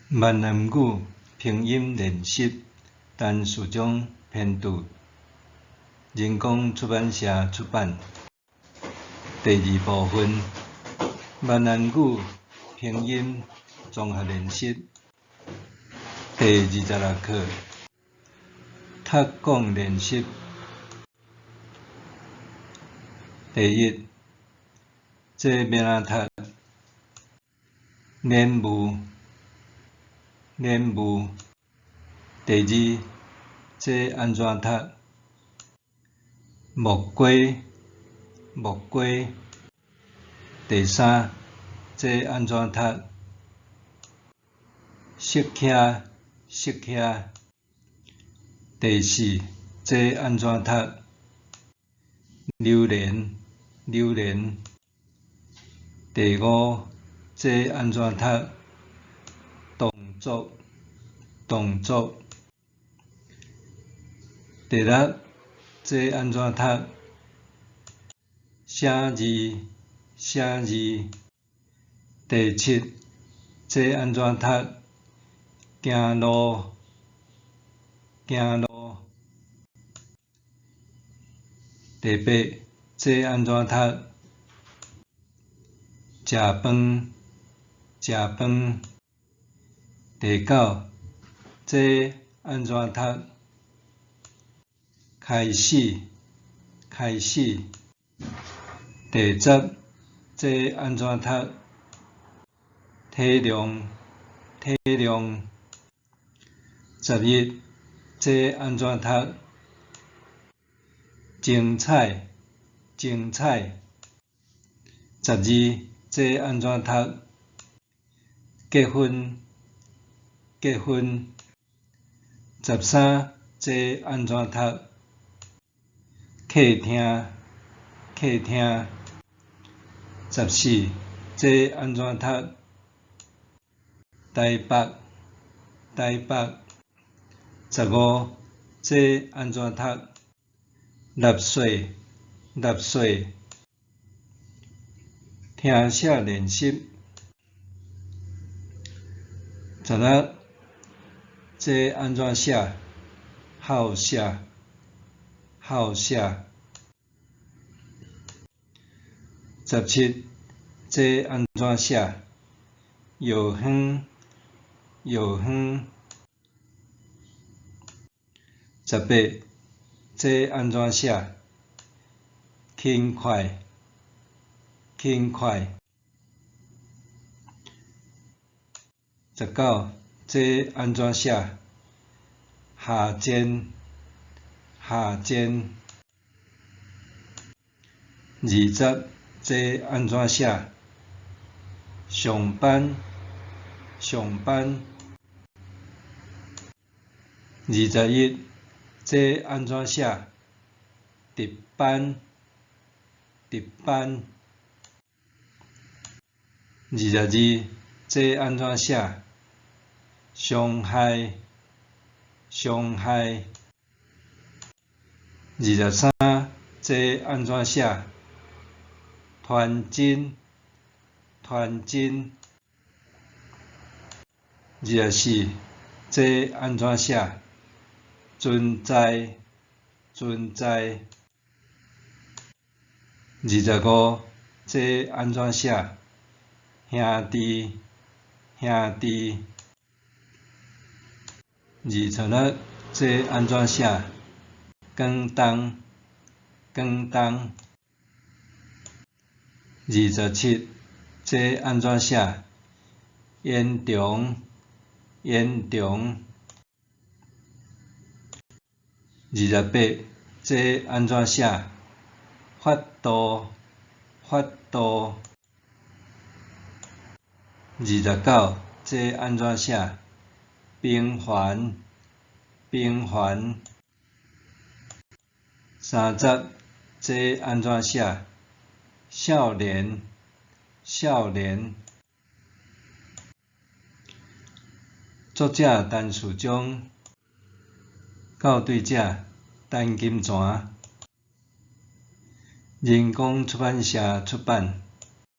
闽南语拼音练习，陈嗣忠编著，人工出版社出版。第二部分，闽南语拼音综合练习，第26课，读讲练习。第一，这欲按怎读？莲雾，莲雾。第二，这按怎读？木瓜，木瓜。第三，这按怎读？释迦，释迦。第四，这按怎读？榴莲，榴莲。第五，这按怎读？動作，動作。第六，這按怎讀？寫字，寫字。第七，這按怎讀？行路，行路。第八，這按怎讀？食飯，食飯。第九，這按怎讀？開始，開始。第十，這按怎讀？體諒，體諒。11，這按怎讀？精彩，精彩。12，這按怎讀？結婚，結婚。13，這按怎讀？客廳，客廳。14，這按怎讀？台北，台北。15，這按怎讀？納稅，納稅。聽寫練習。16，這按怎寫？校舍，校舍。17，這按怎寫？藥方，藥方。18，這按怎寫？輕快，輕快。19，這按怎寫？下賤，下賤。20，這按怎寫？上班，上班。21，這按怎寫？值班，值班。22，這按怎寫？傷害，傷害。23，這按怎寫？傳真，傳真。24，這按怎寫？存在，存在。25，這按怎寫？兄弟，兄弟。26，這按怎寫？廣東，廣東。27，這按怎寫？嚴重，嚴重。28，這按怎寫？法度，法度。29，這按怎寫？平凡，平凡。30，這按怎寫？少年，少年。作者陳嗣忠，校對者陳金泉，人工出版社出版。